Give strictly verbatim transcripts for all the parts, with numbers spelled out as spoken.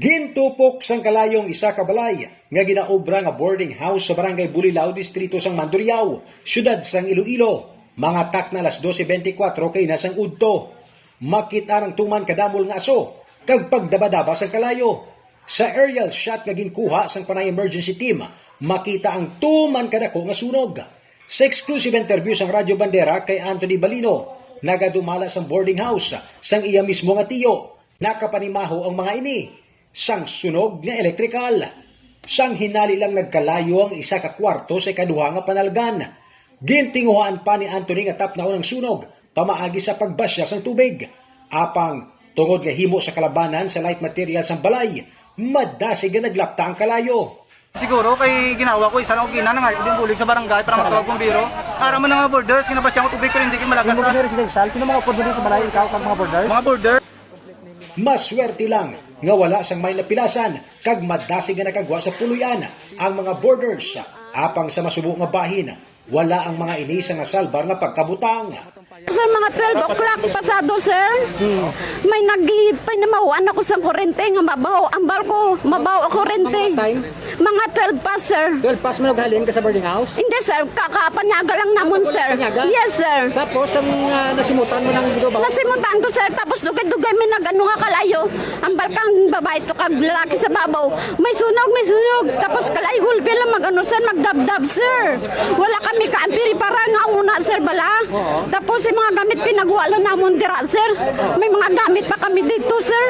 Gintupok sang kalayo ang isa ka balay nga ginaobra nga boarding house sa Barangay Bulilao, Distrito sang Mandurriao, Siyudad sang Iloilo, mga takna alas dose bente kuwatro kaina sang udto. Makit-an ang tuman ka damol nga aso kag pagdabadaba sang kalayo. Sa aerial shot nga ginkuha sang Panay Emergency Team, makita ang tuman kadako nga sunog. Sa exclusive interview sang Radyo Bandera kay Anthony Balino, nagadumala sang boarding house sang iya mismo nga tiyo. Nakapanimaho ang mga ini sang sunog nga elektrikal. Sang hinali lang nagkalayo ang isa ka kwarto sa ikaduha nga panalgan. Gintinguhaan pa ni Anthony nga tapnaon ang sunog pamaagi sa pagbasya sang tubig. Apang tungod nga himo sa kalabanan sa light material sang balay, madasig nga naglapta ang kalayo. Siguro kay ginawa ko isa lang og ina nga din bulig sa barangay para matawag bumbero. Ara man nga borders, kinabasya ko tubig pero hindi kay malagas. Imo na residential, sino mga upod mo sa balay, ikaw kag mga borders? Mga border. Maswerte lang nga wala sang may napilasan kag madasig nga nakagwa sa puloy-an ang mga borders. Apang sa masubo nga bahin, wala ang mga ini sa nasalbar nga pagkabutang. Sir, mga twelve o'clock pasado, sir. May nagipinamahuan ako sa kurente nga mabaho ang barko, mabaho ang kurente. Mga twelve pa, sir. Twelve pas man naghalin ka sa boarding house? Hindi, sir. Kakapanyaga lang namon, sir. Yes, sir. Tapos, ang, ah, nasimutan mo ng dubaw? Nasimutan ko, sir. Tapos dugay-dugay may nag-ano nga kalayo. Ang balkang babae to kag lalaki sa babaw. May sunog, may sunog. Tapos kalay hulbi lang mag-ano, sir, magdabdab, sir. Wala kami kaanpiri para nga una, sir, bala. Tapos yung mga gamit pinagwa lang namon dira, sir. May mga gamit pa kami dito, sir.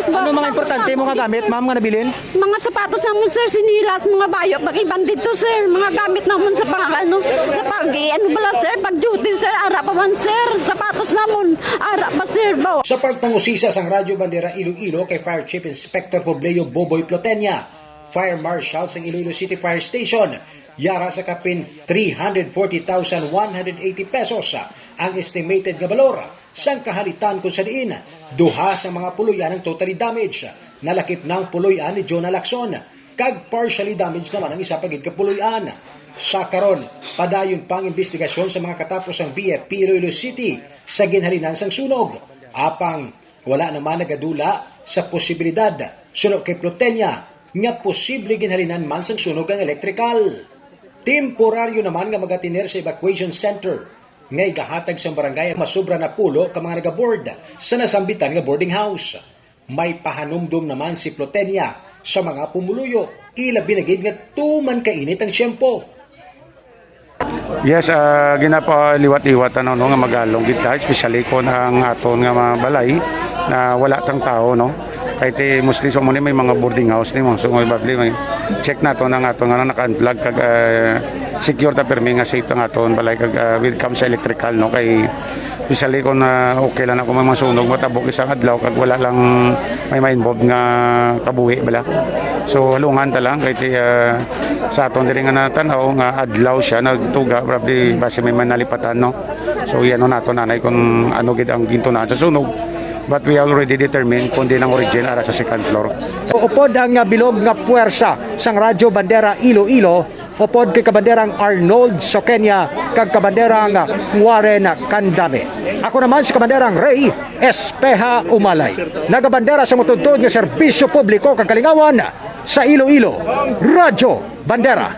Ano mga importante mo nga gamit, ma'am, nga nabilin? Mga sapatos namon, sir, sinilas, mga bayo, pag iban dito, sir. Mga gamit namon sa pag, ano, sa pag, ano bala, sir, pag duty, sir, ara pa man, sir. Sapatos namon, ara pa, sir, bawa. Sa pagpangusisa sang Radyo Bandera Iloilo kay Fire Chief Inspector Publio Boboy Plotenia, Fire Marshal sang Iloilo City Fire Station, yara sa kapin three hundred forty thousand one hundred eighty pesos ang estimated nga balor sang kahalitan, kung sa diin duha sa mga puloy-an ang totally damaged. Nalakip na ang puloy-an ni Jonah Lacson, kag partially damaged naman ang isa pa gid ka puloy-an. Sa karon, padayon pa ang imbestigasyon sa mga katapusang B F P Iloilo City sa ginhalinan sang sunog. Apang wala naman nagadula sa posibilidad, suno kay Plotenia, nga posible ginhalinan man sang sunog ang elektrikal. Temporaryo naman nga magatener sa evacuation center nga igahatag sang barangay ang masobra na pulo ka mga nagaboard sa nasambitan nga boarding house. May pahanumdom naman si Plotenia sa mga pumuluyo, ilabi na gid nga tuman kainit ang tiyempo. Yes, ah, ginapaliwat-liwat, ano, no, nga magalong gid ta, especially kon ang aton nga mga balay na wala tang tawo, no. Kay ti mostly sa mo ni may mga boarding house ni mo, so may babli may check nato na nga aton nga naka-unplug kag, ah, secure ta pirmi nga safe ang aton balay kag, ah, when it comes sa electrical, no, kay especially kung, ah, okay lang ako may mga sunog matabok isang adlaw kag wala lang may ma-involve nga kabuhi bala. So halungan ta lang kay ti, ah, sa aton diri nga natan-aw nga adlaw siya nagtuga, probably basi may manalipatan, no? So, yan nato nanay kung ano gid ang gintunahan sa sunog. But we already determined kung di ang origin ara sa second floor. Upod ang, ah, bilog nga puwersa sang Radyo Bandera Iloilo, upod kay Kabanderang Arnold Soqueña kag Kabanderang Warren Candame. Ako naman si Kabanderang Ray Espeha Umalay, nagabandera sa matuntun nga serbisyo publiko kag kalingawan sa Iloilo, Radyo Bandera.